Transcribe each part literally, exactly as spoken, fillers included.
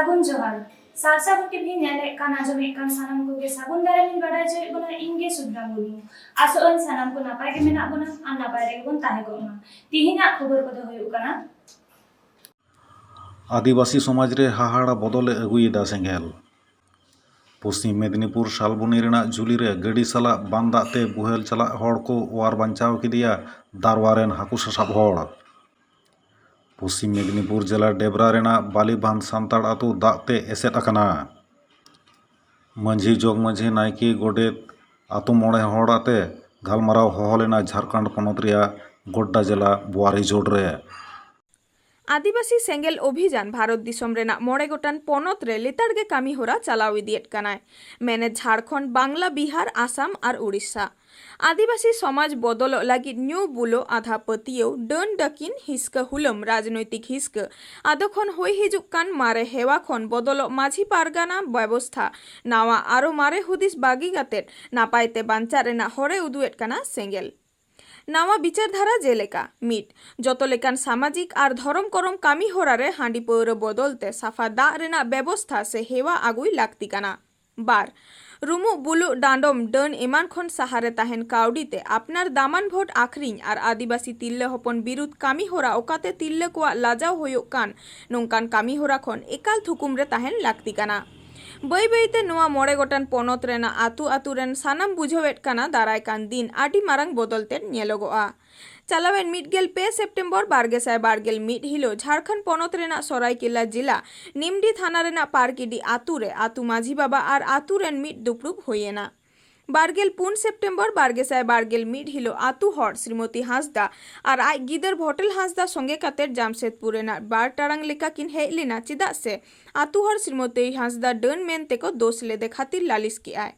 ᱥᱟᱹᱜᱩᱱ ᱡᱚᱦᱟᱨ᱾ ᱥᱟᱨᱥᱟᱜᱩᱱ ᱴᱤᱵᱷᱤ ᱧᱮᱞᱮᱫ ᱠᱟᱱ, ᱟᱸᱡᱚᱢᱮᱫ ᱠᱟᱱ ᱥᱟᱱᱟᱢ ᱠᱚᱜᱮ ᱥᱟᱹᱜᱩᱱ ᱫᱟᱨᱟᱢ ᱤᱧ ᱵᱟᱰᱟᱭ ᱦᱚᱪᱚᱭᱮᱫ ᱵᱚᱱᱟ, ᱤᱧ ᱜᱮ ᱥᱩᱫᱷᱨᱟ ᱢᱩᱨᱢᱩ᱾ ᱟᱥᱚᱜ ᱟᱹᱧ ᱥᱟᱱᱟᱢ ᱠᱚ ᱱᱟᱯᱟᱭ ᱜᱮ ᱢᱮᱱᱟᱜ ᱵᱚᱱᱟ ᱟᱨ ᱱᱟᱯᱟᱭ ᱨᱮᱜᱮ ᱵᱚᱱ ᱛᱟᱦᱮᱸ ᱠᱚᱜ ᱢᱟ᱾ ᱛᱤᱦᱤᱧᱟᱜ ᱠᱷᱚᱵᱚᱨ ᱠᱚᱫᱚ ᱦᱩᱭᱩᱜ ᱠᱟᱱᱟ᱾ ᱟᱹᱫᱤᱵᱟᱹᱥᱤ ᱥᱚᱢᱟᱡᱽ ᱨᱮ ᱦᱟᱦᱟᱲᱟ ᱵᱚᱫᱚᱞᱮ ᱟᱹᱜᱩᱭᱮᱫᱟ ᱥᱮᱸᱜᱮᱞ᱾ ᱯᱚᱥᱪᱤᱢ ᱢᱮᱫᱤᱱᱤᱯᱩᱨ ᱥᱟᱞᱵᱚᱱᱤ ᱨᱮᱱᱟᱜ ᱡᱷᱩᱞᱤ ᱨᱮ ᱜᱟᱹᱰᱤ ᱥᱟᱞᱟᱜ ᱵᱟᱱ ᱫᱟᱜ ᱛᱮ ᱵᱩᱦᱮᱞ ᱪᱟᱞᱟᱜ ᱦᱚᱲ ᱠᱚ ᱚᱣᱟᱨ ᱵᱟᱧᱪᱟᱣ ᱠᱮᱫᱮᱭᱟ ᱫᱟᱨᱣᱟ ᱨᱮᱱ ᱦᱟᱹᱠᱩ ᱥᱟᱥᱟᱵ ᱦᱚᱲ᱾ ᱯᱚᱥᱪᱤᱢ ᱢᱮᱫᱤᱱᱤᱯᱩᱨ ᱡᱮᱞᱟ ᱰᱮᱵᱽᱨᱟ ᱨᱮᱱᱟᱜ ᱵᱟᱞᱤᱵᱟᱸᱫᱷ ᱥᱟᱱᱛᱟᱲ ᱟᱹᱛᱩ ᱫᱟᱜ ᱛᱮ ᱮᱥᱮᱫ ᱟᱠᱟᱱᱟ᱾ ᱢᱟᱹᱡᱷᱤ, ᱡᱚᱜᱽ ᱢᱟᱹᱡᱷᱤ, ᱱᱟᱭᱠᱮ, ᱜᱚᱰᱮᱛ, ᱟᱹᱛᱩ ᱢᱚᱬᱮ ᱦᱚᱲ ᱟᱛᱮ ᱜᱟᱞᱢᱟᱨᱟᱣ ᱦᱚᱦᱚ ᱞᱮᱱᱟ ᱡᱷᱟᱲᱠᱷᱚᱸᱰ ᱯᱚᱱᱚᱛ ᱨᱮᱭᱟᱜ ᱜᱳᱰᱰᱟ ᱡᱮᱞᱟ ᱵᱳᱣᱟᱨᱤᱡᱳᱲ ᱨᱮ᱾ ᱟᱹᱫᱤᱵᱟᱹᱥᱤ ᱥᱮᱸᱜᱮᱞ ᱚᱵᱷᱤᱡᱟᱱ ᱵᱷᱟᱨᱚᱛ ᱫᱤᱥᱚᱢ ᱨᱮᱱᱟᱜ ᱢᱚᱬᱮ ᱜᱚᱴᱟᱝ ᱯᱚᱱᱚᱛ ᱨᱮ ᱞᱮᱛᱟᱲ ᱜᱮ ᱠᱟᱹᱢᱤ ᱦᱚᱨᱟ ᱪᱟᱞᱟᱣ ᱤᱫᱤᱭᱮᱫ ᱠᱟᱱᱟᱭ᱾ ᱢᱮᱱᱮᱫ ᱡᱷᱟᱲᱠᱷᱚᱸᱰ, ᱵᱟᱝᱞᱟ, ᱵᱤᱦᱟᱨ, ᱟᱥᱟᱢ ᱟᱨ ᱩᱲᱤᱥᱥᱟ᱾ ᱟᱹᱫᱤᱵᱟᱹᱥᱤ ᱥᱚᱢᱟᱡᱽ ᱵᱚᱫᱚᱞᱚᱜ ᱞᱟᱹᱜᱤᱫ ᱧᱩ ᱵᱩᱞᱩᱜ, ᱟᱫᱷᱟ ᱯᱟᱹᱛᱭᱟᱹᱣ, ᱰᱟᱹᱱ ᱰᱟᱹᱠᱤᱱ, ᱦᱤᱥᱠᱟᱹ ᱦᱩᱞᱟᱹᱢ, ᱨᱟᱡᱽᱱᱳᱭᱛᱤᱠ ᱦᱤᱥᱠᱟᱹ, ᱟᱫᱚ ᱠᱷᱚᱱ ᱦᱩᱭ ᱦᱤᱡᱩᱜ ᱠᱟᱱ ᱢᱟᱨᱮ ᱦᱮᱣᱟ ᱠᱷᱚᱱ ᱵᱚᱫᱚᱞᱚᱜ ᱢᱟᱹᱡᱷᱤ ᱯᱟᱨᱜᱟᱱᱟ ᱵᱮᱵᱚᱥᱛᱷᱟ, ᱱᱟᱣᱟ ᱟᱨᱚ ᱢᱟᱨᱮ ᱦᱩᱫᱤᱥ ᱵᱟᱹᱜᱤ ᱠᱟᱛᱮᱫ ᱱᱟᱯᱟᱭ ᱛᱮ ᱵᱟᱧᱪᱟᱜ ᱨᱮᱱᱟᱜ ᱦᱚᱨᱮ ᱩᱫᱩᱜ ᱮᱫ ᱠᱟᱱᱟ ᱥᱮᱸᱜᱮᱞ᱾ ᱱᱟᱣᱟ ᱵᱤᱪᱟᱹᱨ ᱫᱷᱟᱨᱟ ᱡᱮᱞᱮᱠᱟ, ᱢᱤᱫ, ᱡᱚᱛᱚ ᱞᱮᱠᱟᱱ ᱥᱟᱢᱟᱡᱤᱠ ᱟᱨ ᱫᱷᱚᱨᱚᱢ ᱠᱚᱨᱚᱢ ᱠᱟᱹᱢᱤ ᱦᱚᱨᱟ ᱨᱮ ᱦᱟᱺᱰᱤ ᱯᱟᱹᱣᱨᱟᱹ ᱵᱚᱫᱚᱞ ᱛᱮ ᱥᱟᱯᱷᱟ ᱫᱟᱜ ᱨᱮᱱᱟᱜ ᱵᱮᱵᱚᱥᱛᱷᱟ ᱥᱮ ᱦᱮᱣᱟ ᱟᱹᱜᱩᱭ ᱞᱟᱹᱠᱛᱤ ᱠᱟᱱᱟ᱾ ᱵᱟᱨ, ᱨᱩᱢᱩᱜ ᱵᱩᱞᱩᱜ ᱰᱟᱸᱰᱚᱢ ᱰᱟᱹᱱ ᱮᱢᱟᱱ ᱠᱷᱚᱱ ᱥᱟᱦᱟ ᱨᱮ ᱛᱟᱦᱮᱱ ᱠᱟᱹᱣᱰᱤ ᱛᱮ ᱟᱯᱱᱟᱨ ᱫᱟᱢᱟᱱ ᱵᱷᱳᱴ ᱟᱠᱷᱨᱤᱧ ᱟᱨ ᱟᱹᱫᱤᱵᱟᱹᱥᱤ ᱛᱤᱨᱞᱟᱹ ᱦᱚᱯᱚᱱ ᱵᱤᱨᱩᱫᱷ ᱠᱟᱹᱢᱤ ᱦᱚᱨᱟ ᱚᱠᱟᱛᱮ ᱛᱤᱨᱞᱟᱹ ᱠᱚᱣᱟᱜ ᱞᱟᱡᱟᱣ ᱦᱩᱭᱩᱜ ᱠᱟᱱ ᱱᱚᱝᱠᱟᱱ ᱠᱟᱹᱢᱤ ᱦᱚᱨᱟ ᱠᱷᱚᱱ ᱮᱠᱟᱞ ᱛᱷᱩᱠᱩᱢ ᱨᱮ ᱛᱟᱦᱮᱱ ᱞᱟᱹᱠᱛᱤ ᱠᱟᱱᱟ᱾ ᱵᱟᱹᱭ ᱵᱟᱹᱭ ᱛᱮ ᱱᱚᱣᱟ ᱢᱚᱬᱮ ᱜᱚᱴᱟᱝ ᱯᱚᱱᱚᱛ ᱨᱮᱱᱟᱜ ᱟᱹᱛᱩ ᱟᱹᱛᱩ ᱨᱮᱱ ᱥᱟᱱᱟᱢ ᱵᱩᱡᱷᱟᱹᱣᱮᱫ ᱠᱟᱱᱟ ᱫᱟᱨᱟᱭ ᱠᱟᱱ ᱫᱤᱱ ᱟᱹᱰᱤ ᱢᱟᱨᱟᱝ ᱵᱚᱫᱚᱞ ᱛᱮᱫ ᱧᱮᱞᱚᱜᱚᱜᱼᱟ᱾ ᱪᱟᱞᱟᱣᱮᱱ ᱢᱤᱫ ᱜᱮᱞ ᱯᱮ ᱥᱮᱯᱴᱮᱢᱵᱚᱨ ᱵᱟᱨ ᱜᱮᱥᱟᱭ ᱵᱟᱨ ᱜᱮᱞ ᱢᱤᱫ ᱦᱤᱞᱳᱜ ᱡᱷᱟᱲᱠᱷᱚᱸᱰ ᱯᱚᱱᱚᱛ ᱨᱮᱱᱟᱜ ᱥᱚᱨᱟᱭᱠᱮᱞᱟ ᱡᱮᱞᱟ ᱱᱤᱢᱰᱤ ᱛᱷᱟᱱᱟ ᱨᱮᱱᱟᱜ ᱯᱟᱨᱠᱤᱰᱤ ᱟᱹᱛᱩ ᱨᱮ ᱟᱹᱛᱩ ᱢᱟᱹᱡᱷᱤ ᱵᱟᱵᱟ ᱟᱨ ᱟᱹᱛᱩ ᱨᱮᱱ ᱢᱤᱫ ᱫᱩᱯᱲᱩᱵ ᱦᱩᱭ ᱮᱱᱟ᱾ ᱵᱟᱨ ᱜᱮᱞ ᱯᱩᱱ ᱥᱮᱯᱴᱮᱢᱵᱚᱨ ᱵᱟᱨ ᱜᱮᱥᱟᱭ ᱵᱟᱨ ᱜᱮᱞ ᱢᱤᱫ ᱦᱤᱞᱳᱜ ᱟᱹᱛᱩ ᱦᱚᱲ ᱥᱨᱤᱢᱚᱛᱤ ᱦᱟᱸᱥᱫᱟ ᱟᱨ ᱟᱡ ᱜᱤᱫᱟᱹᱨ ᱵᱷᱚᱴᱮᱞ ᱦᱟᱸᱥᱫᱟ ᱥᱚᱸᱜᱮ ᱠᱟᱛᱮ ᱡᱟᱢᱥᱮᱫᱽᱯᱩᱨ ᱨᱮᱱᱟᱜ ᱵᱟᱨ ᱴᱟᱲᱟᱝ ᱞᱮᱠᱟ ᱠᱤᱱ ᱦᱮᱡ ᱞᱮᱱᱟ, ᱪᱮᱫᱟᱜ ᱥᱮ ᱟᱹᱛᱩ ᱦᱚᱲ ᱥᱨᱤᱢᱚᱛᱤ ᱦᱟᱸᱥᱫᱟ ᱰᱟᱹᱱ ᱢᱮᱱ ᱛᱮᱠᱚ ᱫᱳᱥ ᱞᱮᱫᱮ ᱠᱷᱟᱹᱛᱤᱨ ᱞᱟᱹᱞᱤᱥ ᱠᱮᱜᱼᱟᱭ᱾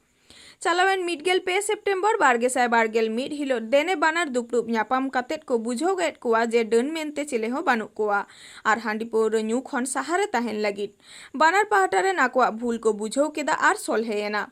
ᱪᱟᱞᱟᱣᱮᱱ ᱢᱤᱫ ᱜᱮᱞ ᱯᱮ ᱥᱮᱯᱴᱮᱢᱵᱚᱨ ᱵᱟᱨ ᱜᱮᱥᱟᱭ ᱵᱟᱨ ᱜᱮᱞ ᱢᱤᱫ ᱦᱤᱞᱳᱜ ᱫᱮᱱᱮ ᱵᱟᱱᱟᱨ ᱫᱩᱯᱲᱩᱵ ᱧᱟᱯᱟᱢ ᱠᱟᱛᱮᱫ ᱠᱚ ᱵᱩᱡᱷᱟᱹᱣ ᱮᱫ ᱠᱚᱣᱟ ᱡᱮ ᱰᱟᱹᱱ ᱢᱮᱱᱛᱮ ᱪᱮᱞᱮ ᱦᱚᱸ ᱵᱟᱹᱱᱩᱜ ᱠᱚᱣᱟ ᱟᱨ ᱦᱟᱺᱰᱤ ᱯᱟᱹᱣᱨᱟᱹ ᱧᱩ ᱠᱷᱚᱱ ᱥᱟᱦᱟ ᱨᱮ ᱛᱟᱦᱮᱱ ᱞᱟᱹᱜᱤᱫ᱾ ᱵᱟᱱᱟᱨ ᱯᱟᱦᱴᱟ ᱨᱮᱱ ᱟᱠᱚᱣᱟᱜ ᱵᱷᱩᱞ ᱠᱚ ᱵᱩᱡᱷᱟᱹᱣ ᱠᱮᱫᱟ ᱟᱨ ᱥᱚᱞᱦᱮᱭᱮᱱᱟ᱾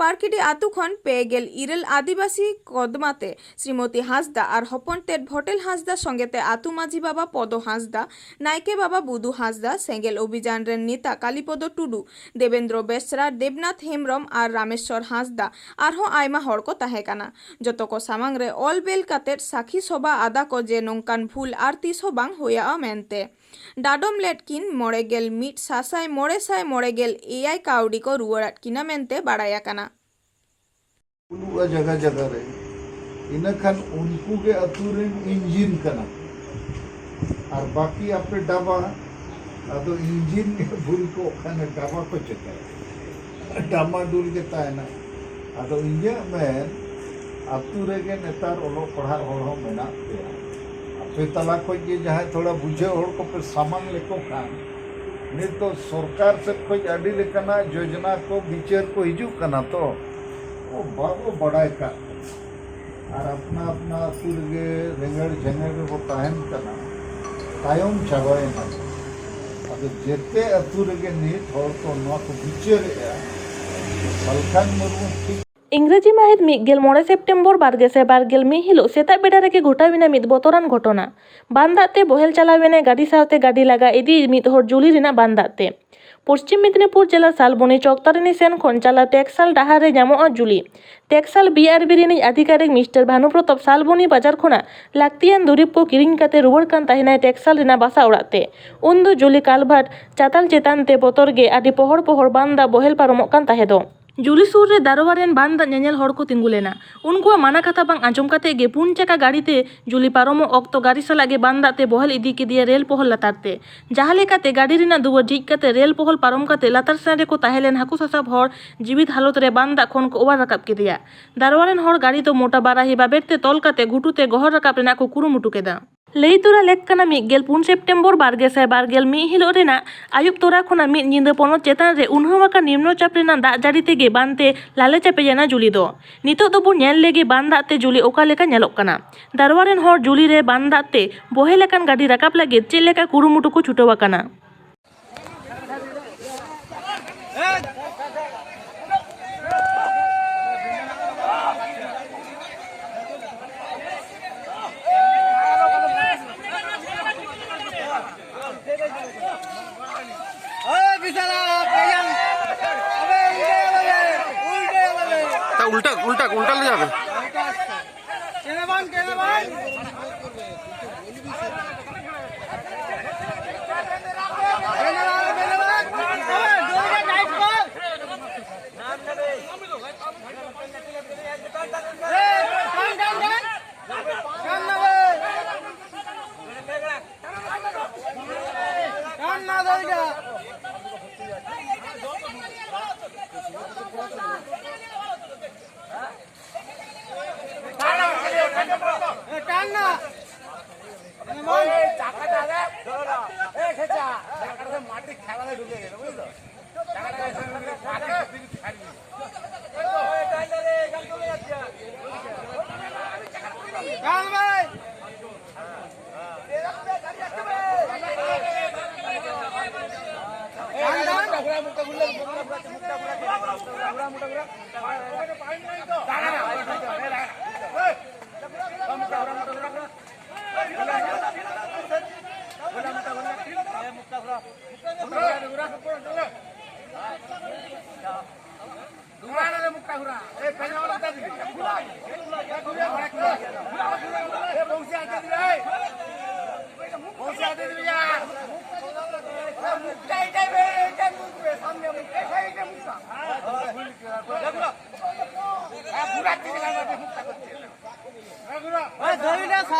ᱯᱟᱨᱠᱤᱰᱤ ᱟᱹᱛᱩ ᱠᱷᱚᱱ ᱯᱮ ᱜᱮᱞ ᱤᱨᱟᱹᱞ ᱟᱹᱫᱤᱵᱟᱹᱥᱤ ᱠᱚᱫᱢᱟ ᱛᱮ ᱥᱨᱤᱢᱚᱛᱤ ᱦᱟᱸᱥᱫᱟ ᱟᱨ ᱦᱚᱯᱚᱱ ᱛᱮᱫ ᱵᱷᱚᱴᱮᱞ ᱦᱟᱸᱥᱫᱟ ᱥᱚᱸᱜᱮ ᱛᱮ ᱟᱹᱛᱩ ᱢᱟᱹᱡᱷᱤ ᱵᱟᱵᱟ ᱯᱚᱫᱚ ᱦᱟᱸᱥᱫᱟ, ᱱᱟᱭᱠᱮ ᱵᱟᱵᱟ ᱵᱩᱫᱩ ᱦᱟᱸᱥᱫᱟ, ᱥᱮᱸᱜᱮᱞ ᱚᱵᱷᱤᱡᱟᱱ ᱨᱮᱱ ᱱᱮᱛᱟ ᱠᱟᱞᱤᱯᱚᱫᱚ ᱴᱩᱰᱩ, ᱫᱮᱵᱮᱱᱫᱨᱚ ᱵᱮᱥᱨᱟ, ᱫᱮᱵᱽᱱᱟᱛᱷ ᱦᱮᱢᱵᱽᱨᱚᱢ ᱟᱨ ᱨᱟᱢᱮᱥᱣᱚᱨ ᱦᱟᱸᱥᱫᱟ ᱟᱨᱦᱚᱸ ᱟᱭᱢᱟ ᱦᱚᱲ ᱠᱚ ᱛᱟᱦᱮᱸ ᱠᱟᱱᱟ᱾ ᱡᱚᱛᱚ ᱠᱚ ᱥᱟᱢᱟᱝ ᱨᱮ ᱚᱞ ᱵᱮᱞ ᱠᱟᱛᱮᱫ ᱥᱟᱹᱠᱷᱤ ᱥᱚᱵᱷᱟ ᱟᱫᱟ ᱠᱚ ᱡᱮ ᱱᱚᱝᱠᱟᱱ ᱵᱷᱩᱞ ᱟᱨ ᱛᱤᱥ ᱦᱚᱸ ᱵᱟᱝ ᱦᱩᱭᱟᱜᱼᱟ ᱢᱮᱱᱛᱮ᱾ ᱰᱟᱰᱚᱢ ᱞᱮᱫ ᱠᱤᱱ ᱢᱚᱬᱮ ᱜᱮᱞ ᱢᱤᱫ ᱥᱟᱥᱟᱭ ᱢᱚᱬᱮ ᱥᱟᱭ ᱢᱚᱬᱮ ᱜᱮᱞ ᱮᱭᱟᱭ ᱠᱟᱹᱣᱰᱤ ᱠᱚ ᱨᱩᱣᱟᱹᱲᱟᱫ ᱠᱤᱱᱟ ᱢᱮᱱᱛᱮ ᱵᱟᱲᱟᱭ ᱟᱠᱟᱱᱟ᱾ ᱵᱟᱹᱱᱩᱜᱼᱟ ᱡᱟᱭᱜᱟ ᱡᱟᱭᱜᱟ ᱨᱮ, ᱤᱱᱟᱹ ᱠᱷᱟᱱ ᱩᱱᱠᱩ ᱜᱮ ᱟᱹᱛᱩ ᱨᱮᱱ ᱤᱧᱡᱤᱱ ᱠᱟᱱᱟ ᱠᱚ᱾ ᱟᱨ ᱵᱟᱹᱠᱤ ᱟᱯᱮ ᱰᱟᱵᱟ, ᱟᱫᱚ ᱤᱧᱡᱤᱱ ᱜᱮ ᱵᱷᱩᱞ ᱠᱚᱜ ᱠᱷᱟᱱ ᱰᱟᱵᱟ ᱠᱚ ᱪᱮᱠᱟᱭᱟ? ᱰᱟᱢᱟᱰᱩᱞ ᱜᱮ ᱛᱟᱦᱮᱱᱟ᱾ ᱟᱫᱚ ᱤᱧᱟᱹᱜ ᱢᱮᱱ, ᱟᱹᱛᱩ ᱨᱮᱜᱮ ᱱᱮᱛᱟᱨ ᱚᱞᱚᱜ ᱯᱟᱲᱦᱟᱜ ᱦᱚᱲ ᱦᱚᱸ ᱢᱮᱱᱟᱜ ᱯᱮᱭᱟ, ᱟᱯᱮ ᱛᱟᱞᱟ ᱠᱷᱚᱱ ᱜᱮ ᱡᱟᱦᱟᱸᱭ ᱛᱷᱚᱲᱟ ᱵᱩᱡᱷᱟᱹᱣ ᱦᱚᱲ ᱠᱚᱯᱮ ᱥᱟᱢᱟᱝ ᱞᱮᱠᱚ ᱠᱷᱟᱱ, ᱱᱤᱛ ᱫᱚ ᱥᱚᱨᱠᱟᱨ ᱥᱮᱫ ᱠᱷᱚᱱ ᱟᱹᱰᱤ ᱞᱮᱠᱟᱱᱟᱜ ᱡᱳᱡᱽᱱᱟ ᱠᱚ, ᱵᱤᱪᱟᱹᱨ ᱠᱚ ᱦᱤᱡᱩᱜ ᱠᱟᱱᱟ ᱛᱚ, ᱚ, ᱵᱟᱵᱚ ᱵᱟᱰᱟᱭ ᱠᱟᱜ ᱠᱟᱱᱟ᱾ ᱟᱨ ᱟᱯᱱᱟ ᱟᱯᱱᱟ ᱟᱹᱛᱩ ᱨᱮᱜᱮ ᱨᱮᱸᱜᱮᱲ ᱡᱷᱮᱸᱜᱮᱲ ᱨᱮᱵᱚ ᱛᱟᱦᱮᱱ ᱠᱟᱱᱟ, ᱛᱟᱭᱚᱢ ᱪᱟᱵᱟᱭᱮᱱᱟ᱾ ᱟᱫᱚ ᱡᱮᱛᱮ ᱟᱹᱛᱩ ᱨᱮᱜᱮ ᱱᱤᱛ ᱦᱚᱲ ᱠᱚ ᱱᱚᱣᱟ ᱠᱚ ᱵᱤᱪᱟᱹᱨᱮᱜᱼᱟ, ᱥᱟᱞᱠᱷᱟᱱ ᱢᱩᱨᱢᱩ ᱴᱷᱤᱠ᱾ ᱤᱝᱨᱮᱡᱤ ᱢᱟᱹᱦᱤᱛ ᱢᱤᱫ ᱜᱮᱞ ᱢᱚᱬᱮ ᱥᱮᱯᱴᱮᱢᱵᱚᱨ ᱵᱟᱨ ᱜᱮᱥᱟᱭ ᱵᱟᱨ ᱜᱮᱞ ᱢᱤᱫ ᱦᱤᱞᱳᱜ ᱥᱮᱛᱟᱜ ᱵᱮᱲᱟ ᱨᱮᱜᱮ ᱜᱷᱚᱴᱟᱣ ᱮᱱᱟ ᱢᱤᱫ ᱵᱚᱛᱚᱨᱟᱱ ᱜᱷᱚᱴᱚᱱᱟ᱾ ᱵᱟᱱ ᱫᱟᱜ ᱛᱮ ᱵᱚᱦᱮᱞ ᱪᱟᱞᱟᱣ ᱮᱱᱟᱭ ᱜᱟᱹᱰᱤ ᱥᱟᱶᱛᱮ ᱜᱟᱹᱰᱤ ᱞᱟᱜᱟ ᱤᱫᱤᱭᱤᱡ ᱢᱤᱫ ᱦᱚᱲ ᱡᱩᱞᱤ ᱨᱮᱱᱟᱜ ᱵᱟᱱ ᱫᱟᱜ ᱛᱮ᱾ ᱯᱚᱥᱪᱤᱢ ᱢᱮᱫᱽᱱᱤᱯᱩᱨ ᱡᱮᱞᱟ ᱥᱟᱞᱵᱚᱱᱤ ᱪᱚᱠᱛᱟᱨᱤᱱᱤ ᱥᱮᱱ ᱠᱷᱚᱱ ᱪᱟᱞᱟᱣ ᱴᱮᱠᱥᱟᱞ ᱰᱟᱦᱟᱨ ᱨᱮ ᱧᱟᱢᱚᱜᱼᱟ ᱡᱩᱞᱤ᱾ ᱴᱮᱠᱥᱟᱞ ᱵᱤ ᱟᱨ ᱵᱤ ᱨᱤᱱᱤᱡ ᱟᱫᱷᱤᱠᱟᱨᱤᱠ ᱢᱤᱥᱴᱟᱨ ᱵᱷᱟᱱᱩᱯᱨᱚᱛᱟᱯ ᱥᱟᱞᱵᱚᱱᱤ ᱵᱟᱡᱟᱨ ᱠᱷᱚᱱᱟᱜ ᱞᱟᱹᱠᱛᱤᱭᱟᱱ ᱫᱩᱨᱤᱵᱽ ᱠᱚ ᱠᱤᱨᱤᱧ ᱠᱟᱛᱮ ᱨᱩᱣᱟᱹᱲ ᱠᱟᱱ ᱛᱟᱦᱮᱱᱟᱭ ᱴᱮᱠᱥᱟᱞ ᱨᱮᱱᱟᱜ ᱵᱟᱥᱟ ᱚᱲᱟᱜ ᱛᱮ᱾ ᱩᱱᱫᱚ ᱡᱩᱞᱤ ᱠᱟᱞᱵᱷᱟᱨᱴ ᱪᱟᱛᱟᱞ ᱪᱮᱛᱟᱱ ᱛᱮ ᱵᱚᱛᱚᱨ ᱜᱮ ᱟᱹᱰᱤ ᱯᱚᱦᱚᱲ ᱯᱚᱦᱚᱲ ᱵᱟᱱ ᱫᱟᱜ ᱵᱚᱦᱮᱞ ᱯᱟᱨᱚᱢᱚᱜ ᱠᱟᱱ ᱛᱟᱦᱮᱸ ᱫᱚ᱾ ᱡᱩᱞᱤ ᱥᱩᱨ ᱨᱮ ᱫᱟᱨᱣᱟ ᱨᱮᱱ ᱵᱟᱱ ᱫᱟᱜ ᱧᱮᱧᱮᱞ ᱦᱚᱲ ᱠᱚ ᱛᱤᱸᱜᱩ ᱞᱮᱱᱟ᱾ ᱩᱱᱠᱩᱣᱟᱜ ᱢᱟᱱᱟ ᱠᱟᱛᱷᱟ ᱵᱟᱝ ᱟᱸᱡᱚᱢ ᱠᱟᱛᱮ ᱜᱮ ᱯᱩᱱ ᱪᱟᱠᱟ ᱜᱟᱹᱰᱤ ᱛᱮ ᱡᱩᱞᱤ ᱯᱟᱨᱚᱢᱚᱜ ᱚᱠᱛᱚ ᱜᱟᱹᱰᱤ ᱥᱟᱞᱟᱜ ᱜᱮ ᱵᱟᱱ ᱫᱟᱜ ᱛᱮ ᱵᱚᱦᱮᱞ ᱤᱫᱤ ᱠᱮᱫᱮᱭᱟ ᱨᱮᱞ ᱯᱚᱦᱚᱞ ᱞᱟᱛᱟᱨ ᱛᱮ᱾ ᱡᱟᱦᱟᱸ ᱞᱮᱠᱟᱛᱮ ᱜᱟᱹᱰᱤ ᱨᱮᱱᱟᱜ ᱫᱩᱣᱟᱹᱨ ᱡᱷᱤᱡ ᱠᱟᱛᱮ ᱨᱮᱞ ᱯᱚᱦᱚᱞ ᱯᱟᱨᱚᱢ ᱠᱟᱛᱮ ᱞᱟᱛᱟᱨ ᱥᱮᱱ ᱨᱮᱠᱚ ᱛᱟᱦᱮᱸ ᱞᱮᱱ ᱦᱟᱹᱠᱩ ᱥᱟᱥᱟᱵ ᱦᱚᱲ ᱡᱤᱣᱤᱫ ᱦᱟᱞᱚᱛ ᱨᱮ ᱵᱟᱱ ᱫᱟᱜ ᱠᱷᱚᱱ ᱠᱚ ᱚᱣᱟᱨ ᱨᱟᱠᱟᱵ ᱠᱮᱫᱮᱭᱟ᱾ ᱫᱟᱨᱣᱟ ᱨᱮᱱ ᱦᱚᱲ ᱜᱟᱹᱰᱤ ᱫᱚ ᱢᱚᱴᱟ ᱵᱟᱨᱟᱦᱤ ᱵᱟᱵᱮᱨ ᱛᱮ ᱛᱚᱞ ᱠᱟᱛᱮ ᱜᱷᱩᱴᱩ ᱛᱮ ᱜᱚᱦᱚᱲ ᱨᱟᱠᱟᱵ ᱨᱮᱱᱟᱜ ᱠᱚ ᱠᱩᱨᱩᱢᱩᱴᱩ ᱠᱮᱫᱟ᱾ ᱞᱟᱹᱭ ᱛᱚᱨᱟ ᱞᱮᱠ ᱠᱟᱱᱟ, ᱢᱤᱫ ᱜᱮᱞ ᱯᱩᱱ ᱥᱮᱯᱴᱮᱢᱵᱚᱨ ᱵᱟᱨ ᱜᱮᱥᱟᱭ ᱵᱟᱨ ᱜᱮᱞ ᱢᱤᱫ ᱦᱤᱞᱳᱜ ᱨᱮᱱᱟᱜ ᱟᱹᱭᱩᱵ ᱛᱚᱨᱟ ᱠᱷᱚᱱᱟᱜ ᱢᱤᱫ ᱧᱤᱫᱟᱹ ᱯᱚᱱᱚᱛ ᱪᱮᱛᱟᱱ ᱨᱮ ᱩᱱᱦᱟᱹᱣ ᱟᱠᱟᱱ ᱱᱤᱢᱱᱚ ᱪᱟᱯ ᱨᱮᱱᱟᱜ ᱫᱟᱜ ᱡᱟᱹᱲᱤ ᱛᱮᱜᱮ ᱵᱟᱱ ᱛᱮ ᱞᱟᱞᱮ ᱪᱟᱯᱮ ᱮᱱᱟ ᱡᱩᱞᱤ ᱫᱚ᱾ ᱱᱤᱛᱚᱜ ᱫᱚᱵᱚᱱ ᱧᱮᱞ ᱞᱮᱜᱮ ᱵᱟᱱ ᱫᱟᱜ ᱛᱮ ᱡᱩᱞᱤ ᱚᱠᱟ ᱞᱮᱠᱟ ᱧᱮᱞᱚᱜ ᱠᱟᱱᱟ᱾ ᱫᱟᱨᱣᱟ ᱨᱮᱱ ᱦᱚᱲ ᱡᱩᱞᱤ ᱨᱮ ᱵᱟᱱ ᱫᱟᱜ ᱛᱮ ᱵᱚᱦᱮᱞ ᱟᱠᱟᱱ ᱜᱟᱹᱰᱤ ᱨᱟᱠᱟᱵ ᱞᱟᱹᱜᱤᱫ ᱪᱮᱫ ᱞᱮᱠᱟ ᱠᱩᱨᱩᱢᱩᱴᱩ ᱠᱚ ᱪᱷᱩᱴᱟᱹᱣ ᱟᱠᱟᱱᱟ᱾ তা উল্টা, উল্টা, উল্টা নিয়ে যাবে। কেনে বান, কেনে বান। মাটি খেলা ঢুকে গেল, বুঝলো?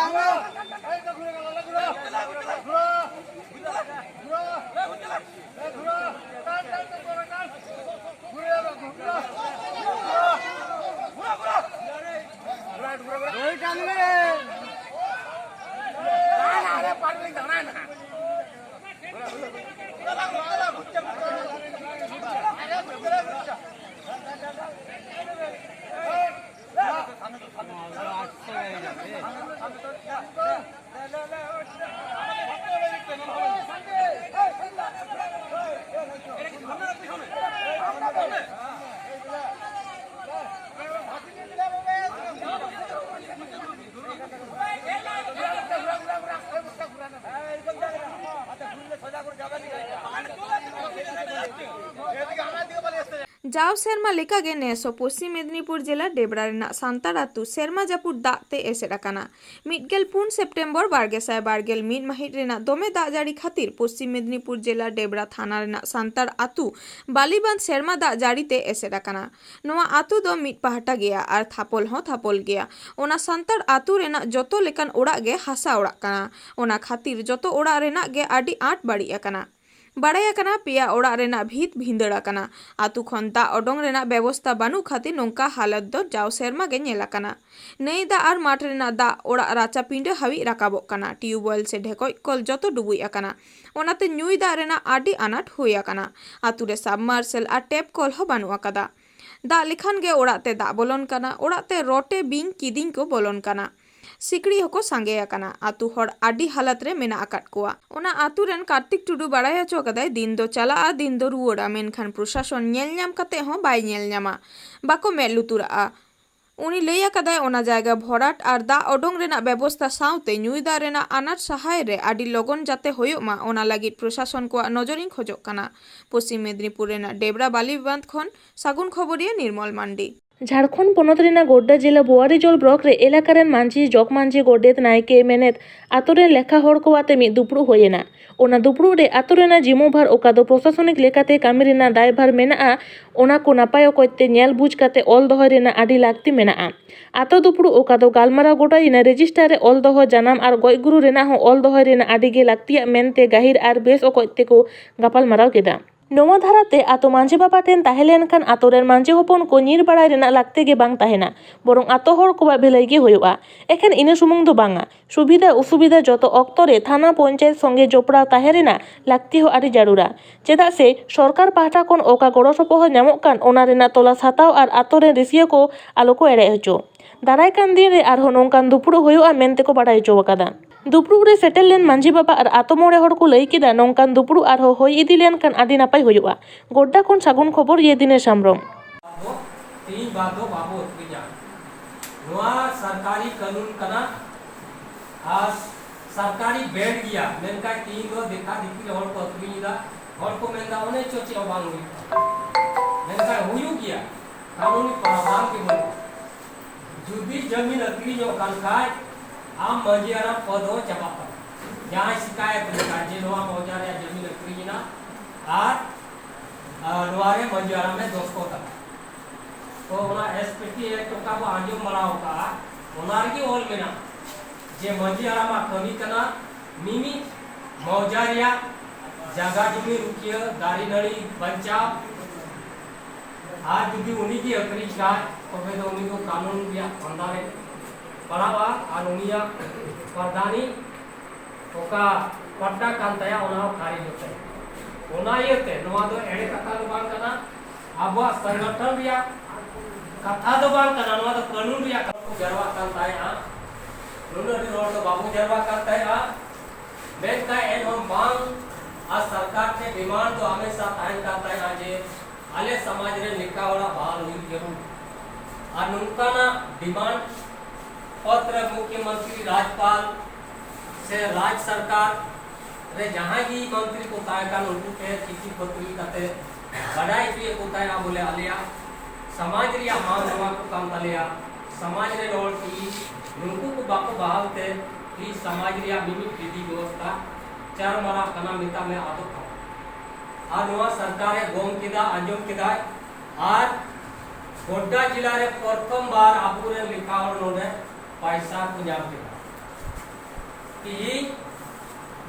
ᱡᱟᱣ ᱥᱮᱨᱢᱟ ᱞᱮᱠᱟᱜᱮ ᱱᱮᱥ ᱦᱚᱸ ᱯᱚᱥᱪᱤᱢ ᱢᱮᱫᱽᱱᱤᱯᱩᱨ ᱡᱮᱞᱟ ᱰᱮᱵᱽᱨᱟ ᱨᱮᱱᱟᱜ ᱥᱟᱱᱛᱟᱲ ᱟᱹᱛᱩ ᱥᱮᱨᱢᱟ ᱡᱟᱹᱯᱩᱫ ᱫᱟᱜ ᱛᱮ ᱮᱥᱮᱫ ᱟᱠᱟᱱᱟ᱾ ᱢᱤᱫ ᱜᱮᱞ ᱯᱩᱱ ᱥᱮᱯᱴᱮᱢᱵᱚᱨ ᱵᱟᱨ ᱜᱮᱥᱟᱭ ᱵᱟᱨ ᱜᱮᱞ ᱢᱤᱫ ᱢᱟᱹᱦᱤᱛ ᱨᱮᱱᱟᱜ ᱫᱚᱢᱮ ᱫᱟᱜ ᱡᱟᱹᱲᱤ ᱠᱷᱟᱹᱛᱤᱨ ᱯᱚᱥᱪᱤᱢ ᱢᱮᱫᱽᱱᱤᱯᱩᱨ ᱡᱮᱞᱟ ᱰᱮᱵᱽᱨᱟ ᱛᱷᱟᱱᱟ ᱨᱮᱱᱟᱜ ᱥᱟᱱᱛᱟᱲ ᱟᱹᱛᱩ ᱵᱟᱞᱤᱵᱟᱸᱫᱷ ᱥᱮᱨᱢᱟ ᱫᱟᱜ ᱡᱟᱹᱲᱤ ᱛᱮ ᱮᱥᱮᱫ ᱟᱠᱟᱱᱟ᱾ ᱱᱚᱣᱟ ᱟᱹᱛᱩ ᱫᱚ ᱢᱤᱫ ᱯᱟᱦᱴᱟ ᱜᱮᱭᱟ ᱟᱨ ᱛᱷᱟᱯᱚᱞ ᱦᱚᱸ ᱛᱷᱟᱯᱚᱞ ᱜᱮᱭᱟ᱾ ᱚᱱᱟ ᱥᱟᱱᱛᱟᱲ ᱟᱹᱛᱩ ᱨᱮᱱᱟᱜ ᱡᱚᱛᱚ ᱞᱮᱠᱟᱱ ᱚᱲᱟᱜ ᱜᱮ ᱦᱟᱥᱟ ᱚᱲᱟᱜ ᱠᱟᱱᱟ᱾ ᱚᱱᱟ ᱠᱷᱟᱹᱛᱤᱨ ᱡᱚᱛᱚ ᱚᱲᱟᱜ ᱨᱮᱱᱟᱜ ᱜᱮ ᱟᱹᱰᱤ ᱟᱸᱴ ᱵᱟᱹᱲᱤᱡ ᱟᱠᱟᱱᱟ᱾ ᱵᱟᱲᱟᱭ ᱟᱠᱟᱱᱟ, ᱯᱮᱭᱟ ᱚᱲᱟᱜ ᱨᱮᱱᱟᱜ ᱵᱷᱤᱛ ᱵᱷᱤᱸᱫᱟᱹᱲ ᱟᱠᱟᱱᱟ᱾ ᱟᱹᱛᱩ ᱠᱷᱚᱱ ᱫᱟᱜ ᱚᱰᱚᱝ ᱨᱮᱱᱟᱜ ᱵᱮᱵᱚᱥᱛᱟ ᱵᱟᱹᱱᱩᱜ ᱠᱷᱟᱹᱛᱤᱨ ᱱᱚᱝᱠᱟ ᱦᱟᱞᱚᱛ ᱫᱚ ᱡᱟᱣ ᱥᱮᱨᱢᱟ ᱜᱮ ᱧᱮᱞ ᱟᱠᱟᱱᱟ᱾ ᱱᱟᱹᱭ ᱫᱟᱜ ᱟᱨ ᱢᱟᱴᱷ ᱨᱮᱱᱟᱜ ᱫᱟᱜ ᱚᱲᱟᱜ ᱨᱟᱪᱟ ᱯᱤᱸᱰᱟᱹ ᱦᱟᱹᱵᱤᱡ ᱨᱟᱠᱟᱵᱚᱜ ᱠᱟᱱᱟ᱾ ᱴᱤᱭᱩᱵᱚᱭᱮᱞ ᱥᱮ ᱰᱷᱮᱠᱚᱡ ᱠᱚᱞ ᱡᱚᱛᱚ ᱰᱩᱵᱩᱡ ᱟᱠᱟᱱᱟ᱾ ᱚᱱᱟᱛᱮ ᱧᱩᱭ ᱫᱟᱜ ᱨᱮᱱᱟᱜ ᱟᱹᱰᱤ ᱟᱱᱟᱴ ᱦᱩᱭ ᱟᱠᱟᱱᱟ᱾ ᱟᱹᱛᱩ ᱨᱮ ᱥᱟᱵᱢᱟᱨᱥᱟᱞ ᱟᱨ ᱴᱮᱯ ᱠᱚᱞ ᱦᱚᱸ ᱵᱟᱹᱱᱩᱜ ᱟᱠᱟᱫᱟ᱾ ᱫᱟᱜ ᱞᱮᱠᱷᱟᱱ ᱜᱮ ᱚᱲᱟᱜ ᱛᱮ ᱫᱟᱜ ᱵᱚᱞᱚᱱ ᱠᱟᱱᱟ᱾ ᱚᱲᱟᱜ ᱛᱮ ᱨᱚᱴᱮ, ᱵᱤᱧ, ᱠᱤᱫᱤᱧ ᱠᱚ ᱵᱚᱞᱚᱱ ᱠᱟᱱᱟ᱾ ᱥᱤᱠᱲᱤᱡ ᱦᱚᱸᱠᱚ ᱥᱟᱸᱜᱮ ᱟᱠᱟᱱᱟ᱾ ᱟᱹᱛᱩ ᱦᱚᱲ ᱟᱹᱰᱤ ᱦᱟᱞᱚᱛ ᱨᱮ ᱢᱮᱱᱟᱜ ᱟᱠᱟᱫ ᱠᱚᱣᱟ᱾ ᱚᱱᱟ ᱟᱹᱛᱩ ᱨᱮᱱ ᱠᱟᱨᱛᱤᱠ ᱴᱩᱰᱩ ᱵᱟᱲᱟᱭ ᱦᱚᱪᱚ ᱠᱟᱫᱟᱭ, ᱫᱤᱱ ᱫᱚ ᱪᱟᱞᱟᱜᱼᱟ, ᱫᱤᱱ ᱫᱚ ᱨᱩᱣᱟᱹᱲᱟ, ᱢᱮᱱᱠᱷᱟᱱ ᱯᱨᱚᱥᱟᱥᱚᱱ ᱧᱮᱞ ᱧᱟᱢ ᱠᱟᱛᱮ ᱦᱚᱸ ᱵᱟᱭ ᱧᱮᱞ ᱧᱟᱢᱟ, ᱵᱟᱠᱚ ᱢᱮᱫ ᱞᱩᱛᱩᱨᱟᱜᱼᱟ᱾ ᱩᱱᱤ ᱞᱟᱹᱭ ᱟᱠᱟᱫᱟᱭ, ᱚᱱᱟ ᱡᱟᱭᱜᱟ ᱵᱷᱚᱨᱟᱴ ᱟᱨ ᱫᱟᱜ ᱚᱰᱚᱝ ᱨᱮᱱᱟᱜ ᱵᱮᱵᱚᱥᱛᱟ ᱥᱟᱶᱛᱮ ᱧᱩᱭ ᱫᱟᱜ ᱨᱮᱱᱟᱜ ᱟᱱᱟᱴ ᱥᱟᱦᱟᱭ ᱨᱮ ᱟᱹᱰᱤ ᱞᱚᱜᱚᱱ ᱡᱟᱛᱮ ᱦᱩᱭᱩᱜ ᱢᱟ, ᱚᱱᱟ ᱞᱟᱹᱜᱤᱫ ᱯᱨᱚᱥᱟᱥᱚᱱ ᱠᱚᱣᱟᱜ ᱱᱚᱡᱚᱨᱤᱧ ᱠᱷᱚᱡᱚᱜ ᱠᱟᱱᱟ᱾ ᱯᱚᱥᱪᱤᱢ ᱢᱮᱫᱽᱱᱤᱯᱩᱨ ᱨᱮᱱᱟᱜ ᱰᱮᱵᱽᱨᱟ ᱵᱟᱞᱤ ᱵᱟᱸᱫᱷ ᱠᱷᱚᱱ ᱥᱟᱹᱜᱩᱱ ᱠᱷᱚᱵᱚᱨᱤᱭᱟᱹ ᱱᱤᱨᱢᱚᱞ ᱢᱟᱱᱰᱤ᱾ ᱡᱷᱟᱲᱠᱷᱚᱸᱰ ᱯᱚᱱᱚᱛ ᱨᱮᱱᱟᱜ ᱜᱳᱰᱰᱟ ᱡᱮᱞᱟ ᱵᱳᱣᱟᱨᱤᱡᱚᱞ ᱵᱞᱚᱠ ᱨᱮ ᱮᱞᱟᱠᱟ ᱨᱮᱱ ᱢᱟᱹᱡᱷᱤ, ᱡᱚᱜᱽ ᱢᱟᱹᱡᱷᱤ, ᱜᱚᱰᱮᱛ, ᱱᱟᱭᱠᱮ, ᱢᱮᱱᱮᱫ ᱟᱛᱳ ᱨᱮᱱ ᱞᱮᱠᱷᱟ ᱦᱚᱲ ᱠᱚ ᱟᱛᱮ ᱢᱤᱫ ᱫᱩᱯᱲᱩᱵ ᱦᱩᱭ ᱮᱱᱟ᱾ ᱚᱱᱟ ᱫᱩᱯᱲᱩᱵ ᱨᱮ ᱟᱛᱳ ᱨᱮᱱᱟᱜ ᱡᱤᱢᱟᱹᱵᱷᱟᱨ, ᱚᱠᱟ ᱫᱚ ᱯᱨᱚᱥᱟᱥᱚᱱᱤᱠ ᱞᱮᱠᱟᱛᱮ ᱠᱟᱹᱢᱤ ᱨᱮᱱᱟᱜ ᱫᱟᱭᱵᱷᱟᱨ ᱢᱮᱱᱟᱜᱼᱟ, ᱚᱱᱟ ᱠᱚ ᱱᱟᱯᱟᱭ ᱚᱠᱚᱡ ᱛᱮ ᱧᱮᱞ ᱵᱩᱡᱽ ᱠᱟᱛᱮ ᱚᱞ ᱫᱚᱦᱚᱭ ᱨᱮᱱᱟᱜ ᱟᱹᱰᱤ ᱞᱟᱹᱠᱛᱤ ᱢᱮᱱᱟᱜᱼᱟ᱾ ᱟᱛᱳ ᱫᱩᱯᱲᱩᱵ, ᱚᱠᱟ ᱫᱚ ᱜᱟᱞᱢᱟᱨᱟᱣ ᱜᱚᱴᱟᱭᱮᱱᱟ, ᱨᱮᱡᱤᱥᱴᱟᱨ ᱨᱮ ᱚᱞ ᱫᱚᱦᱚ, ᱡᱟᱱᱟᱢ ᱟᱨ ᱜᱚᱡ ᱜᱩᱨᱩ ᱨᱮᱱᱟᱜ ᱦᱚᱸ ᱚᱞ ᱫᱚᱦᱚᱭ ᱨᱮᱱᱟᱜ ᱟᱹᱰᱤ ᱜᱮ ᱞᱟᱹᱠᱛᱤᱭᱟᱜ ᱢᱮᱱᱛᱮ ᱜᱟᱹᱦᱤᱨ ᱟᱨ ᱵᱮᱥ ᱚᱠᱚᱡ ᱛᱮᱠᱚ ᱜᱟᱯᱟᱞ ᱢᱟᱨᱟᱣ ᱠᱮᱫᱟ᱾ ᱱᱚᱣᱟ ᱫᱷᱟᱨᱟᱛᱮ ᱟᱛᱳ ᱢᱟᱹᱡᱷᱤ ᱵᱟᱵᱟ ᱴᱷᱮᱱ ᱛᱟᱦᱮᱸ ᱞᱮᱱᱠᱷᱟᱱ ᱟᱛᱳ ᱨᱮᱱ ᱢᱟᱹᱡᱷᱤ ᱦᱚᱯᱚᱱ ᱠᱚ ᱧᱤᱨ ᱵᱟᱲᱟᱭ ᱨᱮᱱᱟᱜ ᱞᱟᱹᱠᱛᱤ ᱜᱮ ᱵᱟᱝ ᱛᱟᱦᱮᱱᱟ, ᱵᱚᱨᱚᱝ ᱟᱛᱳ ᱦᱚᱲ ᱠᱚᱣᱟᱜ ᱵᱷᱟᱹᱞᱟᱹᱭ ᱜᱮ ᱦᱩᱭᱩᱜᱼᱟ᱾ ᱮᱠᱷᱮᱱ ᱤᱱᱟᱹ ᱥᱩᱢᱩᱝ ᱫᱚ ᱵᱟᱝᱟ, ᱥᱩᱵᱤᱫᱷᱟ ᱚᱥᱩᱵᱤᱫᱷᱟ ᱡᱚᱛᱚ ᱚᱠᱛᱚ ᱨᱮ ᱛᱷᱟᱱᱟ ᱯᱚᱧᱪᱟᱭᱮᱛ ᱥᱚᱸᱜᱮ ᱡᱚᱯᱲᱟᱣ ᱛᱟᱦᱮᱸ ᱨᱮᱱᱟᱜ ᱞᱟᱹᱠᱛᱤ ᱦᱚᱸ ᱟᱹᱰᱤ ᱡᱟᱹᱨᱩᱲᱟ᱾ ᱪᱮᱫᱟᱜ ᱥᱮ ᱥᱚᱨᱠᱟᱨ ᱯᱟᱦᱴᱟ ᱠᱷᱚᱱ ᱚᱠᱟ ᱜᱚᱲᱚ ᱥᱚᱯᱚᱦᱚᱫ ᱧᱟᱢᱚᱜ ᱠᱟᱱ, ᱚᱱᱟ ᱨᱮᱱᱟᱜ ᱛᱚᱞᱟᱥ ᱦᱟᱛᱟᱣ ᱟᱨ ᱟᱛᱳ ᱨᱮᱱ ᱨᱤᱥᱤᱭᱟᱹ ᱠᱚ ᱟᱞᱚ ᱠᱚ ᱮᱲᱮ ᱦᱚᱪᱚ᱾ ᱫᱟᱨᱟᱭ ᱠᱟᱱ ᱫᱤᱱ ᱨᱮ ᱟᱨᱦᱚᱸ ᱱᱚᱝᱠᱟᱱ ᱫᱩᱯᱲᱩᱵ ᱦᱩᱭᱩᱜᱼᱟ ᱢᱮᱱᱛᱮ ᱠᱚ ᱵᱟᱰᱟᱭ ᱦᱚᱪᱚ ᱟᱠᱟᱫᱟ᱾ ᱫᱩᱯᱲᱩᱵ ᱨᱮ ᱥᱮᱴᱮᱨ ᱞᱮᱱ ᱢᱟᱹᱡᱷᱤ ᱵᱟᱵᱟ ᱟᱨ ᱟᱛᱳ ᱢᱚᱬᱮ ᱦᱚᱲ ᱠᱚ ᱞᱟᱹᱭ ᱠᱮᱫᱟ, ᱱᱚᱝᱠᱟᱱ ᱫᱩᱯᱲᱩᱵ ᱟᱨᱦᱚᱸ ᱦᱩᱭ ᱤᱫᱤ ᱞᱮᱱᱠᱷᱟᱱ ᱟᱹᱰᱤ ᱱᱟᱯᱟᱭ ᱦᱩᱭᱩᱜᱼᱟ᱾ ᱜᱳᱰᱰᱟ ᱠᱷᱚᱱ ᱥᱟᱹᱜᱩᱱ ᱠᱷᱚᱵᱚᱨᱤᱭᱟᱹ ᱫᱤᱱᱮᱥ ᱦᱮᱢᱵᱽᱨᱚᱢ᱾ ᱛᱮᱦᱤᱧ ᱵᱟᱫᱽ ᱫᱚ ᱵᱟᱵᱚ ᱟᱹᱠᱷᱨᱤᱧᱟ᱾ ᱱᱚᱣᱟ ᱥᱚᱨᱠᱟᱨᱤ ᱠᱟᱹᱱᱩᱱ ᱠᱟᱱᱟ ᱟᱨ ᱥᱚᱨᱠᱟᱨᱤ ᱵᱮᱱᱰ ᱜᱮᱭᱟ, ᱢᱮᱱᱠᱷᱟᱱ ᱛᱮᱦᱤᱧ ᱫᱚ ᱫᱮᱠᱷᱟ ᱫᱮᱠᱷᱤ ᱨᱮ ᱦᱚᱲ ᱠᱚ ᱟᱹᱠᱷᱨᱤᱧ ᱮᱫᱟ᱾ ᱦᱚᱲ ᱠᱚ ᱢᱮᱱᱫᱟ, ᱚᱱᱮ ᱪᱚ ᱪᱮᱫ ᱦᱚᱸ ᱵᱟᱝ ᱦᱩᱭᱩᱜ ᱠᱟᱱᱟ᱾ ᱮᱱᱠᱷᱟᱱ ᱦᱩᱭᱩᱜ ᱜᱮᱭᱟ, ᱠᱟᱹᱱᱩᱱᱤ ᱯᱨᱟᱣᱫᱷᱟᱱ ᱜᱮ ᱵᱟᱹᱱᱩᱜᱼᱟ᱾ ᱡᱩᱫᱤ ᱡᱟᱹᱢᱤᱱ ᱟᱹᱠᱷᱨᱤᱧᱚᱜ ᱠᱟᱱ ᱠᱷᱟᱡ, ᱟᱢ ᱢᱟᱹᱡᱷᱤ ᱦᱟᱲᱟᱢ ᱯᱚᱫ ᱦᱚᱸ ᱪᱟᱵᱟᱜ ᱛᱟᱢᱟ᱾ ᱡᱟᱦᱟᱸᱭ ᱥᱤᱠᱟᱭᱮᱛ ᱞᱮᱠᱟ ᱡᱮ ᱱᱚᱣᱟ ᱢᱚᱣᱡᱟ ᱨᱮᱭᱟᱜ ᱡᱟᱹᱢᱤᱱ ᱟᱹᱠᱷᱨᱤᱧ ᱮᱱᱟ ᱟᱨ, ᱟᱨ ᱱᱚᱣᱟ ᱨᱮ ᱢᱟᱹᱡᱷᱤ ᱦᱟᱲᱟᱢᱮ ᱫᱚᱥᱛᱚ ᱠᱟᱫᱟ, ᱛᱚ ᱚᱱᱟ ᱮᱥ ᱯᱤ ᱴᱤ ᱮᱠᱴ ᱚᱠᱟ ᱵᱚ ᱟᱸᱡᱚᱢ ᱵᱟᱲᱟ ᱟᱠᱟᱫᱼᱟ, ᱚᱱᱟ ᱨᱮᱜᱮ ᱚᱞ ᱢᱮᱱᱟᱜᱼᱟ ᱡᱮ ᱢᱟᱹᱡᱷᱤ ᱦᱟᱲᱟᱢᱟᱜ ᱠᱟᱹᱢᱤ ᱠᱟᱱᱟ ᱢᱤᱢᱤᱫ ᱢᱚᱣᱡᱟ ᱨᱮᱭᱟᱜ ᱡᱟᱭᱜᱟ ᱡᱩᱢᱤ ᱨᱩᱠᱷᱤᱭᱟᱹ, ᱫᱟᱨᱮ ᱱᱟᱹᱲᱤ ᱵᱟᱧᱪᱟᱣ, ᱟᱨ ᱡᱩᱫᱤ ᱩᱱᱤ ᱜᱮ ᱟᱹᱠᱷᱨᱤᱧ ᱠᱷᱟᱡ, ᱛᱚᱵᱮ ᱫᱚ ᱩᱱᱤ ᱫᱚ ᱠᱟᱹᱱᱩᱱ ᱨᱮᱭᱟᱜ ᱯᱷᱟᱸᱫᱟ ᱨᱮ ᱯᱟᱲᱟᱣᱟ ᱟᱨ ᱩᱱᱤᱭᱟᱜ ᱯᱨᱟᱣᱫᱷᱟᱱᱤ ᱚᱠᱟ ᱯᱟᱴᱴᱟ ᱠᱟᱱ ᱛᱟᱭᱟ, ᱚᱱᱟ ᱦᱚᱸ ᱠᱷᱟᱨᱤᱡ ᱩᱛᱟᱹᱨ᱾ ᱚᱱᱟ ᱤᱭᱟᱹᱛᱮ ᱱᱚᱣᱟ ᱫᱚ ᱮᱲᱮ ᱠᱟᱛᱷᱟ ᱫᱚ ᱵᱟᱝ ᱠᱟᱱᱟ, ᱟᱵᱚᱣᱟᱜ ᱥᱚᱝᱜᱚᱴᱷᱚᱱ ᱨᱮᱭᱟᱜ ᱠᱟᱛᱷᱟ ᱫᱚ ᱵᱟᱝ ᱠᱟᱱᱟ, ᱱᱚᱣᱟ ᱫᱚ ᱠᱟᱹᱱᱩᱱ ᱨᱮᱭᱟᱜ ᱠᱟᱛᱷᱟ᱾ ᱠᱚ ᱡᱟᱨᱣᱟᱜ ᱠᱟᱱ ᱛᱟᱦᱮᱸᱜᱼᱟ, ᱱᱩᱱᱟᱹᱜ ᱰᱷᱮᱨ ᱦᱚᱲ ᱫᱚ ᱵᱟᱵᱚ ᱡᱟᱨᱣᱟᱜ ᱠᱟᱱ ᱛᱟᱦᱮᱸᱜᱼᱟ, ᱢᱮᱱᱠᱷᱟᱱ ᱮᱱᱦᱚᱸ ᱵᱟᱝ, ᱟᱨ ᱥᱚᱨᱠᱟᱨ ᱴᱷᱮᱱ ᱰᱤᱢᱟᱱᱰ ᱫᱚ ᱦᱟᱢᱮᱥᱟ ᱛᱟᱦᱮᱱ ᱠᱟᱱ ᱛᱟᱦᱮᱸᱜᱼᱟ ᱡᱮ ᱟᱞᱮ ᱥᱚᱢᱟᱡᱽ ᱨᱮ ᱞᱮᱠᱷᱟ ᱦᱚᱲᱟᱜ ᱵᱟᱦᱟᱞ ᱦᱩᱭᱩᱜ ᱡᱟᱹᱨᱩᱲ᱾ ᱟᱨ ᱱᱚᱝᱠᱟᱱᱟᱜ ᱰᱤᱢᱟᱱᱰ ᱯᱚᱛᱨᱚ ᱢᱩᱠᱷᱭᱚᱢᱚᱱᱛᱨᱤ, ᱨᱟᱡᱽᱯᱟᱞ ᱥᱮ ᱨᱟᱡᱽ ᱥᱚᱨᱠᱟᱨ ᱨᱮ ᱡᱟᱦᱟᱸᱭ ᱜᱮ ᱢᱚᱱᱛᱨᱤ ᱠᱚ ᱛᱟᱦᱮᱸ ᱠᱟᱱ, ᱩᱱᱠᱩ ᱴᱷᱮᱱ ᱪᱤᱴᱷᱤ ᱯᱟᱹᱛᱨᱤ ᱠᱟᱛᱮ ᱵᱟᱰᱟᱭ ᱦᱚᱪᱚᱭᱮᱫ ᱠᱚ ᱛᱟᱦᱮᱸᱫ, ᱵᱚᱞᱮ ᱟᱞᱮᱭᱟᱜ ᱥᱚᱢᱟᱡᱽ ᱨᱮᱭᱟᱜ ᱢᱟᱱ ᱱᱚᱣᱟ ᱠᱚ ᱠᱟᱱ ᱛᱟᱞᱮᱭᱟ, ᱥᱚᱢᱟᱡᱽ ᱨᱮ ᱨᱚᱲ ᱛᱮᱜᱮ ᱱᱩᱠᱩ ᱠᱚ ᱵᱟᱠᱚ ᱵᱟᱦᱟᱞ ᱛᱮ ᱛᱮᱦᱮᱧ ᱥᱚᱢᱟᱡᱽ ᱨᱮᱭᱟᱜ ᱢᱤᱢᱤᱫ ᱵᱤᱫᱷᱤ ᱵᱮᱵᱚᱥᱛᱷᱟ ᱪᱟᱨᱢᱟᱨᱟᱜ ᱠᱟᱱᱟ, ᱢᱮᱛᱟᱜ ᱢᱮ ᱟᱫᱚᱜ ᱠᱟᱱᱟ᱾ ᱟᱨ ᱱᱚᱣᱟ ᱥᱚᱨᱠᱟᱨᱮ ᱜᱚᱝ ᱠᱮᱫᱟ, ᱟᱸᱡᱚᱢ ᱠᱮᱫᱟᱭ, ᱟᱨ ᱜᱳᱰᱰᱟ ᱡᱮᱞᱟ ᱨᱮ ᱯᱨᱚᱛᱷᱚᱢ ᱵᱟᱨ ᱟᱵᱚᱨᱮᱱ ᱞᱮᱠᱷᱟ ᱦᱚᱲ ᱱᱚᱰᱮ ᱯᱟᱭᱥᱟ ᱠᱚ ᱧᱟᱢ ᱠᱮᱫᱟ᱾ ᱛᱮᱦᱮᱧ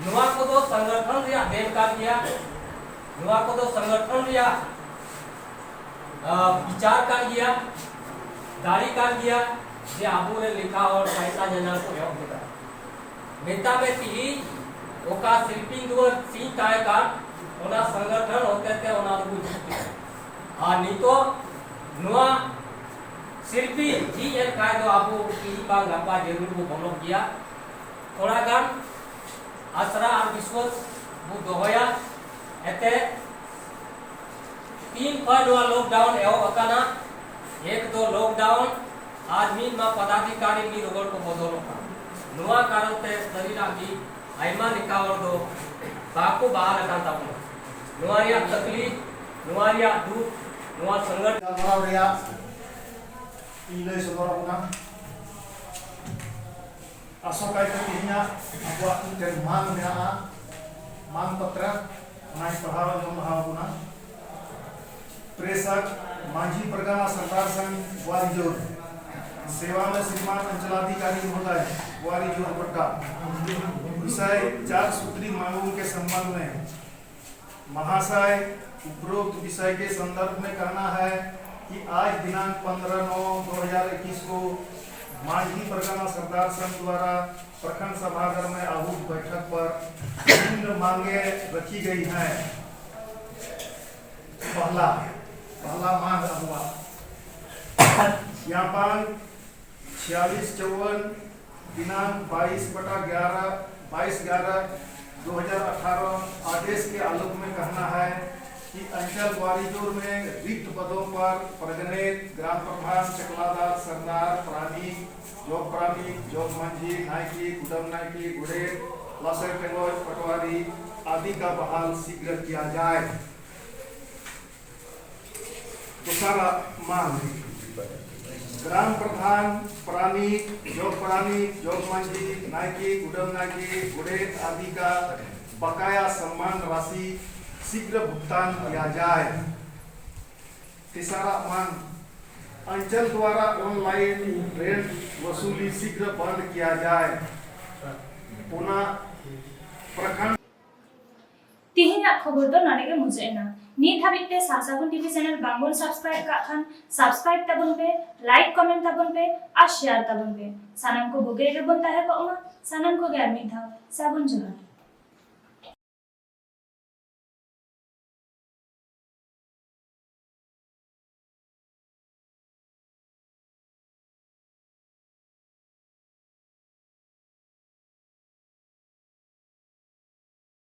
ᱱᱚᱣᱟ ᱠᱚᱫᱚ ᱥᱚᱝᱜᱚᱴᱷᱚᱱ ᱨᱮᱭᱟᱜ ᱫᱮᱱ ᱠᱟᱱ ᱜᱮᱭᱟ, ᱱᱚᱣᱟ ᱠᱚᱫᱚ ᱥᱚᱝᱜᱚᱴᱷᱚᱱ ᱨᱮᱭᱟᱜ, ᱟ, ᱵᱤᱪᱟᱨ ᱠᱟᱱ ᱜᱮᱭᱟ, ᱫᱟᱲᱮ ᱠᱟᱱ ᱜᱮᱭᱟ, ᱡᱮ ᱟᱵᱚᱨᱮᱱ ᱞᱮᱠᱷᱟ ᱦᱚᱲ ᱯᱟᱭᱥᱟ ᱧᱟᱧᱟᱢ ᱠᱚ ᱮᱦᱚᱵ ᱠᱮᱫᱟ᱾ ᱢᱮᱛᱟᱜ ᱢᱮ ᱛᱤᱦᱤᱧ ᱚᱠᱟ ᱥᱤᱞᱯᱤᱧ ᱫᱩᱣᱟᱹᱨ ᱥᱤᱧ ᱛᱟᱦᱮᱸ ᱠᱟᱱ, ᱚᱱᱟ ᱥᱚᱝᱜᱚᱴᱷᱚᱱ ᱦᱚᱛᱮ ᱛᱮ ᱚᱱᱟ ᱫᱚᱵᱚ ᱡᱩᱛ ᱠᱮᱫᱟ᱾ ᱟᱨ ᱱᱤᱛᱚᱜ ᱱᱚᱣᱟ ᱥᱤᱞᱯᱤᱧ ᱡᱷᱤᱡ ᱮᱱ ᱠᱷᱟᱡ ᱫᱚ ᱟᱵᱚ ᱛᱤᱦᱤᱧ ᱵᱟᱝ ᱜᱟᱯᱟ ᱡᱟᱹᱨᱩᱲ ᱵᱚ ᱵᱚᱞᱚᱜ ᱜᱮᱭᱟ᱾ ᱛᱷᱚᱲᱟ ᱜᱟᱱ ᱟᱥᱨᱟ ᱟᱨ ᱵᱤᱥᱣᱟᱥ ᱵᱚ ᱫᱚᱦᱚᱭᱟ᱾ ᱮᱱᱛᱮ ᱛᱤᱱ ᱠᱷᱚᱱ ᱱᱚᱣᱟ ᱞᱚᱠᱰᱟᱣᱩᱱ ᱮᱦᱚᱵ ᱟᱠᱟᱱᱟ, ᱮᱠ ᱫᱚ ᱞᱚᱠᱰᱟᱣᱩᱱ ᱟᱨ ᱢᱤᱫ ᱢᱟ ᱯᱚᱫᱟᱫᱷᱤᱠᱟᱨᱤ ᱢᱤᱫ ᱨᱚᱜᱚᱲ ᱠᱚ ᱵᱚᱫᱚᱞᱚᱜ ᱠᱟᱱᱟ᱾ ᱱᱚᱣᱟ ᱠᱟᱨᱚᱱ ᱛᱮ ᱥᱟᱹᱨᱤᱱᱟᱜ ᱜᱮ ᱟᱭᱢᱟ ᱞᱮᱠᱟ ᱦᱚᱲ ᱫᱚ ᱵᱟᱠᱚ ᱵᱟᱦᱟᱞ ᱟᱠᱟᱱ ᱛᱟᱵᱚᱱᱟ᱾ ᱱᱚᱣᱟ ᱨᱮᱭᱟᱜ ᱛᱟᱠᱞᱤᱯ, ᱱᱚᱣᱟ ᱨᱮᱭᱟᱜ ᱫᱩᱠ ᱱᱚᱣᱟ ᱥᱚᱝᱜᱚᱴᱷᱚᱱ ᱜᱟᱞᱢᱟᱨᱟᱣ ᱨᱮᱭᱟᱜ ᱤᱧ ᱞᱟᱹᱭ ᱥᱚᱫᱚᱨ ᱟᱵᱚᱱᱟ᱾ ᱟᱥᱚᱠᱟᱭᱛᱮ ᱛᱮᱦᱮᱧᱟᱜ ᱟᱵᱚᱣᱟᱜ ᱢᱤᱫᱴᱮᱱ ᱢᱟᱝ ᱢᱮᱱᱟᱜᱼᱟ, ᱢᱟᱝ ᱯᱟᱛᱨᱟ, ᱚᱱᱟᱧ ᱯᱟᱲᱦᱟᱣ ᱟᱸᱡᱚᱢ ᱞᱟᱦᱟ ᱟᱵᱚᱱᱟ᱾ प्रेषक, मांझी परगना सरदार संघ ग्वारीजोर। सेवा में श्रीमान अंचलाधिकारी महोदय, ग्वारीजोर गोड्डा। विषय, चार सूत्री मांगों के संबंध में। महाशय, उपरोक्त विषय के संदर्भ में कहना है कि आज दिनांक पन्द्रह नौ दो हज़ार इक्कीस को मांझी परगना सरदार संघ द्वारा प्रखंड सभाघर में आहूत बैठक पर निम्न मांगे रखी गई हैं। पहला, पहला मांग हुआ, ज्ञापन छियालीस चौवन दिनांक बाईस बटा ग्यारह, बाईस ग्यारह दो हज़ार अठारह आदेश के आलोक में कहना है कि अंचल ग्वारीजोर में रिक्त पदों पर परगनेत, ग्राम प्रधान, चकलादार, सरदार, प्राणी, जोग प्राणी, जोग मंझी, नायकी, कुडम नायकी, गुड़े, लसर टेंगोज, पटवारी आदि का बहाल शीघ्र किया जाए। दूसरा मांग, ग्राम प्रधान, प्राणी, जोग प्राणी, जोग मंझी, नायकी, कुडम नायकी, गुड़े आदि का बकाया सम्मान राशि शीघ्र भुगतान किया जाए। तीसरा मांग, अंचल द्वारा ऑनलाइन रेंट वसूली शीघ्र बंद किया जाए। पुनः प्रखंड ᱛᱮᱦᱮᱧᱟᱜ ᱠᱷᱚᱵᱚᱨ ᱫᱚ ᱱᱚᱰᱮ ᱜᱮ ᱢᱩᱪᱟᱹᱫ ᱮᱱᱟ᱾ ᱱᱤᱛ ᱦᱟᱹᱵᱤᱡ ᱛᱮ ᱥᱟᱥᱟᱜᱩᱱ ᱴᱤᱵᱷᱤ ᱪᱮᱱᱮᱞ ᱵᱟᱝᱵᱚᱱ ᱥᱟᱵᱥᱠᱨᱟᱭᱤᱵ ᱠᱟᱜ ᱠᱷᱟᱱ, ᱥᱟᱵᱥᱠᱨᱟᱭᱤᱵ ᱛᱟᱵᱚᱱ ᱯᱮ, ᱞᱟᱭᱤᱠ, ᱠᱚᱢᱮᱱᱴ ᱛᱟᱵᱚᱱ ᱯᱮ ᱟᱨ ᱥᱮᱭᱟᱨ ᱛᱟᱵᱚᱱ ᱯᱮ᱾ ᱥᱟᱱᱟᱢ ᱠᱚ ᱵᱩᱜᱤ ᱨᱮᱜᱮ ᱵᱚᱱ ᱛᱟᱦᱮᱸ ᱠᱚᱜ ᱢᱟ᱾ ᱥᱟᱱᱟᱢ ᱠᱚᱜᱮ ᱟᱨ ᱢᱤᱫ ᱫᱷᱟᱣ ᱥᱟᱹᱜᱩᱱ ᱡᱚᱦᱟᱨ᱾